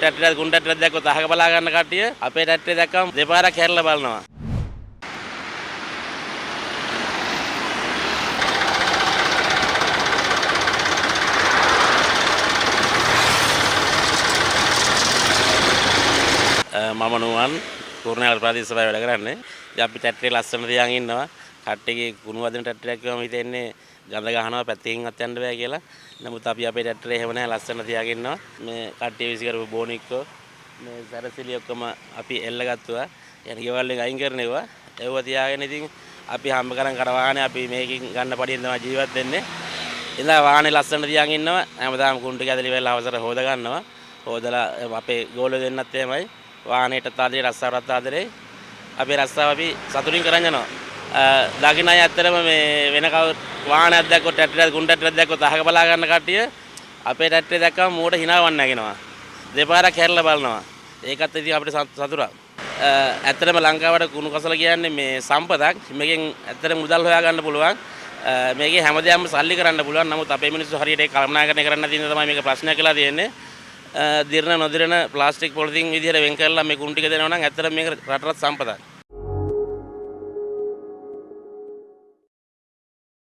ට්‍රැක්ටරයක් කුණු ට්‍රැක්ටරයක් දැක්කොත් අහක බලා ගන්න කට්ටිය අපේ ට්‍රැක්ටරේ දැක්කම දෙපාරක් හැරිලා බලනවා. මම නුවන් කුරුණෑගල ප්‍රාදේශීය සභාවේ වැඩ කරන්නේ. ඉතින් අපි ට්‍රැක්ටරේ ලස්සන තියන් ඉන්නවා. කට්ටියගේ කුණු වදින ට්‍රැක්ටරයක් කිව්වම හිතෙන්නේ ගඳ ගහනවා පැත්තකින්වත් යන්න බෑ කියලා. නමුත් අපි අපේ ට්‍රැක්ටරේ එහෙම නැහැ, ලස්සන තියාගෙන ඉන්නවා. මේ කට්ටිය විසි කරපු බෝනික්කෝ මේ සැරසිලි ඔක්කොම අපි එල්ලගත්තුවා. يعني ගෙවල් වලින් අයින් කරන ඒවා. ඒව තියාගෙන ඉතින් අපි හම්බ කරන් කර වාහනේ අපි මේකෙන් ගන්න පඩියෙන් තමයි ජීවත් වෙන්නේ. ඉතින් වාහනේ ලස්සන තියන් ඉන්නවා. හැමදාම කුණු ටික ඇදලි වෙලා අවසර හොද ගන්නවා. හොදලා අපේ ගෝලෝ දෙන්නත් එහෙමයි. වාහනේටත් ආදරේ, රස්සාවටත් ආදරේ. අපේ රස්සාව අපි සතුටින් කරන් යනවා. දකින්න අය ඇත්තටම මේ වෙන කවුරු වාහනයක් දැක්කොත් ට්‍රැක්ටරයක් කුණු ට්‍රැක්ටරයක් දැක්කොත් අහක බලා ගන්න කට්ටිය අපේ ට්‍රැක්ටරේ දැක්කම මූට හිනාවක් නැගෙනවා. දෙපාරක් හැරිලා බලනවා. ඒකත් ඉතින් අපිට සතුටක්. ඇත්තටම ලංකාවට කුණු කසල කියන්නේ මේ සම්පතක්. මේකෙන් ඇත්තටම මුදල් හොයා ගන්න පුළුවන්. මේකේ හැමදේම සල්ලි කරන්න පුළුවන්. නමුත් අපේ මිනිස්සු හරියට ඒක කළමනාකරණය කරන්න නැති නිසා තමයි මේක ප්‍රශ්නයක් වෙලා තියෙන්නේ. දිරණ නොදිරණ ප්ලාස්ටික් පොලිතින් විදිහට වෙන් කරලා මේ කුණු ටික දෙනවා නම් ඇත්තටම මේක රටටත් සම්පතක්.